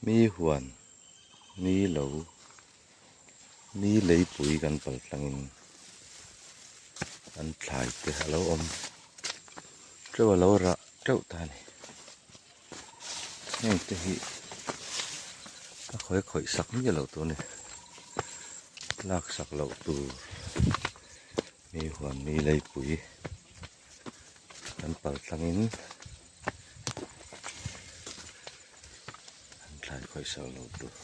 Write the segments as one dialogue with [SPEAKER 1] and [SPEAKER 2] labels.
[SPEAKER 1] Mi huan mi lo mi leipui kan pal tlangin an thlai te a lo awm teuh a lo rah teuh ta a ni heng te hi a khawi khawih sak miah loh tur a ni lak sak loh tur mi huan mi leipui kan pal tlangin an thlai khawih sak loh tur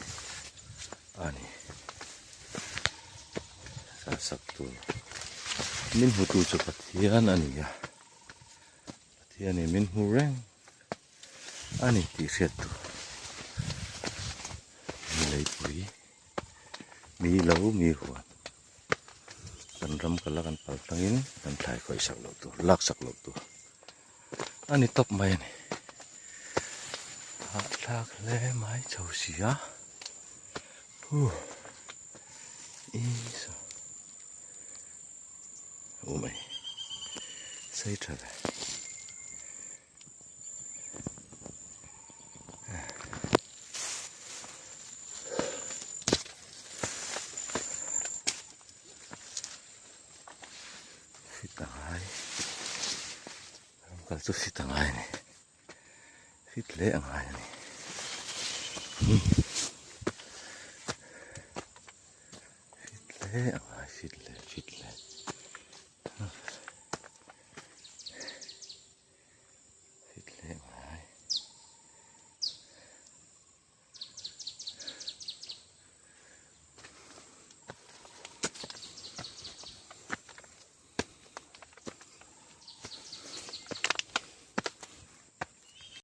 [SPEAKER 1] a ni zah sak tur min hmu tu chu Pathian a ni a Pathianin min hmu reng a ni tih hriat tur mi leipui mi lo mi huan. Kan ram kala kan pal tangin kan thlai khawih sak loh tur lak sak loh tur a ni tawp mai a ni. Hahthlak hle mai chho si a huh Isua u mai sei tha ve. Fit a ngai ram kal chu fit a ngai a ni fit hle a ngai a ni fit hle a ngai.